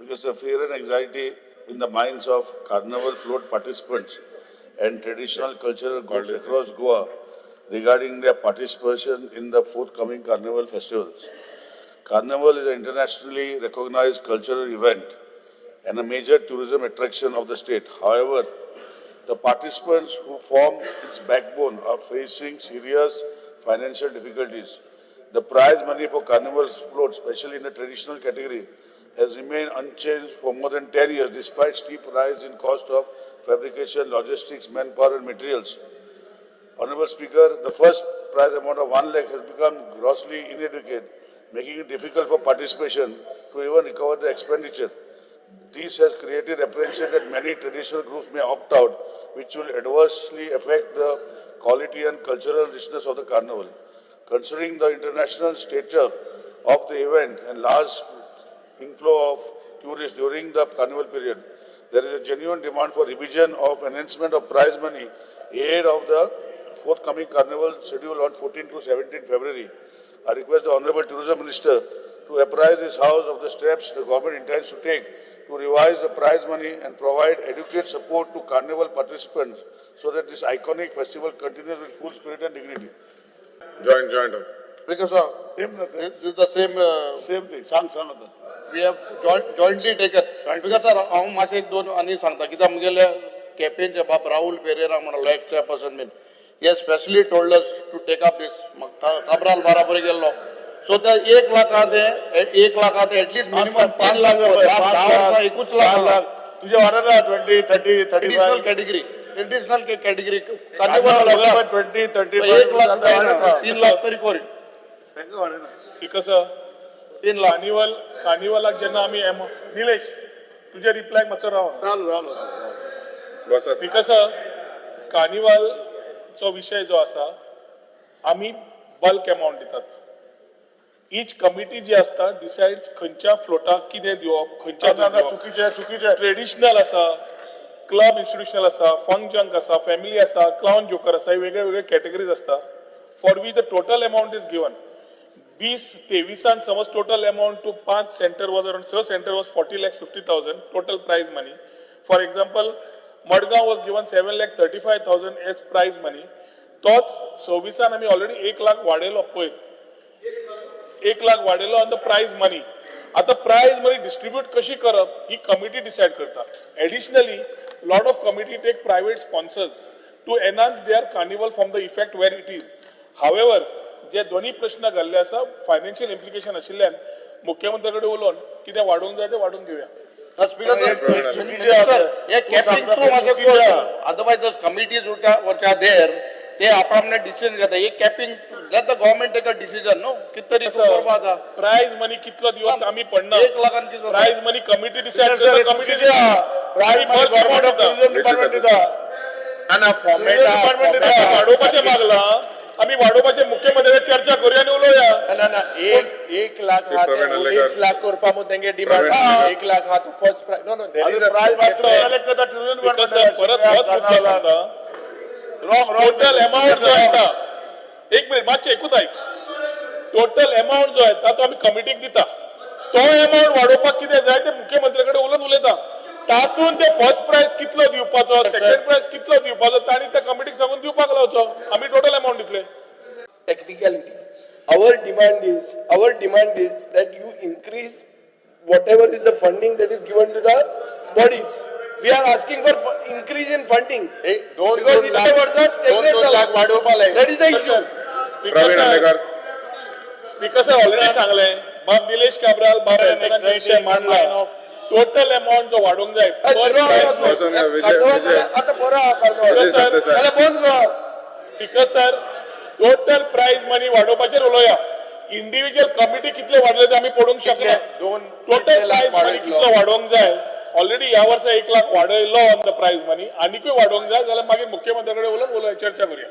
Because the fear and anxiety in the minds of carnival float participants and traditional cultural groups across Goa regarding their participation in the forthcoming carnival festivals. Carnival is an internationally recognized cultural event and a major tourism attraction of the state. However, the participants who form its backbone are facing serious financial difficulties. The prize money for carnival floats, especially in the traditional category, has remained unchanged for more than 10 years despite steep rise in cost of fabrication, logistics, manpower and materials. Honorable Speaker, the first prize amount of 1 lakh has become grossly inadequate, making it difficult for participation to even recover the expenditure. This has created apprehension that many traditional groups may opt out, which will adversely affect the quality and cultural richness of the carnival. Considering the international stature of the event and large inflow of tourists during the carnival period, there is a genuine demand for revision of enhancement of prize money ahead of the forthcoming carnival schedule on 14 to 17 February. I request the Honorable Tourism Minister to apprise this House of the steps the government intends to take to revise the prize money and provide adequate support to carnival participants so that this iconic festival continues with full spirit and dignity. Joint, joint. Because sir, Same, this is the same, same thing. सांग सांग आता. We have jointly taken. Because sir, हांव मातशें एक दोन आनी सांगता, कित्याक मुगेले केपेंचे बाब राहुल पेरेरा म्हणलो, ex chairperson been, he specially told us to take up this. Cabral बाराबर गेल्लो, सो त्या 1 लाखा ते 1 लाखा ते एटलिस्ट मिनिमम 5 लाख, 10 वर्सां एकूच लाख. 5 लाख. तुझे वाढत 20, 30, 30. Traditional category, traditional category. 20, 30. 1 lakh जायना, 3 लाख तरी करी. कसं? 3 लाख. कार्निवल, कार्निवलाक जेन्ना आमी निलेश, तुजे रिप्लाय मातसो राव. चालू रावलो. बसात. स्पीकर सर, कार्निवलचो विशय जो आसा, आमी बल्क अमाउंट दितात. इच कमिटी जी आसता डिसायड्स खंयच्या फ्लोटाक कितें दिवप, खंयच्या ना, ना, दिवप. चुकीचे, चुकीचे. ट्रेडिशनल आसा, क्लब इन्स्टिट्युशनल आसा, फंक जंक आसा, फॅमिली आसा, क्लावन जोकर आसा, हे वेगळे वेगळे कॅटेगरीज आसता for which the total amount is given. 2023 समज टोटल अमाऊंट टू पांच सेंटर वॉज अराउंड, स centre was 40,50,000 total prize money. For example, Madgaon was given 7,35,000 as prize money. तोच 26 आमी ऑलरेडी 1 लाख वाडयलो पयर, 1 लाख वाडयलो ऑन the prize money. आता prize money distribute कशी करप ही कमिटी डिसायड करता. Additionally, lot of committee take private sponsors to enhance their carnival from the effect where it is. However, जे दोन्ही प्रश्न घाल्ले आसा, फायनान्शियल इम्प्लिकेशन आशिल्ल्यान मुख्यमंत्र्या कडेन उलोवन कितें वाडोवंक जाय तें वाडोवन घेवया. स्पीकर सर, मिनिस्टर, हे कॅपिंग तूं मातशें कर. Otherwise those committees which are there, ते आपणे डिसिजन घेता. हे capping, let the government take a decision, no? कित तरी करपा आतां. प्रायज मनी कितलो दिवप आमी पडना. 1 लाखान कितें जाता? Prize money committee decide sir, करता, कमिटी. चुकीचे. Prize money government of tourism department दिता. ना ना, फॉर्मेट. डिपार्टमेंट दिता. वाडोवपाचें मागलां, आमी वाडोवपाचें मुख्यमंत्र्याक चर्चा करूया आनी उलोवया. ना ना, 1 1 लाख हा ते प्रवीण अडीच आर्लेकर. लाख करपा म्हूण तेंगे डिमांड. प्रवीण. 1 लाख हा तो first prize, no no. Prize मात्र टुरिझम. स्पीकर सर, परत होच मुद्दो सांगता. Wrong, wrong. Total amount जो येता, एक मिनिट, मातशें एकूच आयक. टोटल अमाऊंट जो येता तो आमी कमिटीक दिता. तो अमाऊंट वाडोवपाक कितें जाय ते मुख्यमंत्र्या कडेन उलोवन उलयता. तातूंत ते फर्स्ट प्रायज कितलो दिवपाचो, सेकंड प्रायज कितलो दिवपाचो, तांणी त्या कमिटीक सांगून दिवपाक लावचो. आमी टोटल अमाऊंट दितले. Technicality. Our demand is that you increase whatever is the funding that is given to the bodies. We are asking for increase in funding. दोन Because दोन इतले लाख वर्सां दोन stagnate दोन जाला. लाख वाडोवपा लाय. That is the issue. Speaker Praveen sir, Arlekar. Speaker sir, already सांगले, बाब निलेश काब्राल, बाब एल्टनान विशय मांडला. टोटल अमाऊंट जो वाडोवंक जाय Eh, per zero prize. आसूं. बसून घ्या, विजय, कार्निवल विजय. आतां बरो आहा कार्निवल. विजय सरदेसाय. जाल्यार बंद कर. Speaker sir, total prize money वाडोवपाचेर उलोवया. इंडिव्हिज्युअल कमिटी कितले वाडले ते आमी पळोवंक शकना. दोन टोटल कितले लाख प्रायज मनी वाडयतलो? कितलो वाडोवंक जाय, ऑलरेडी ह्या वर्सा 1 लाख वाडयलो ऑन the prize money, आनिकूय वाडोवंक जाय जाल्यार मागीर मुख्यमंत्र्या कडेन उलोवन उलोवया, चर्चा करूया.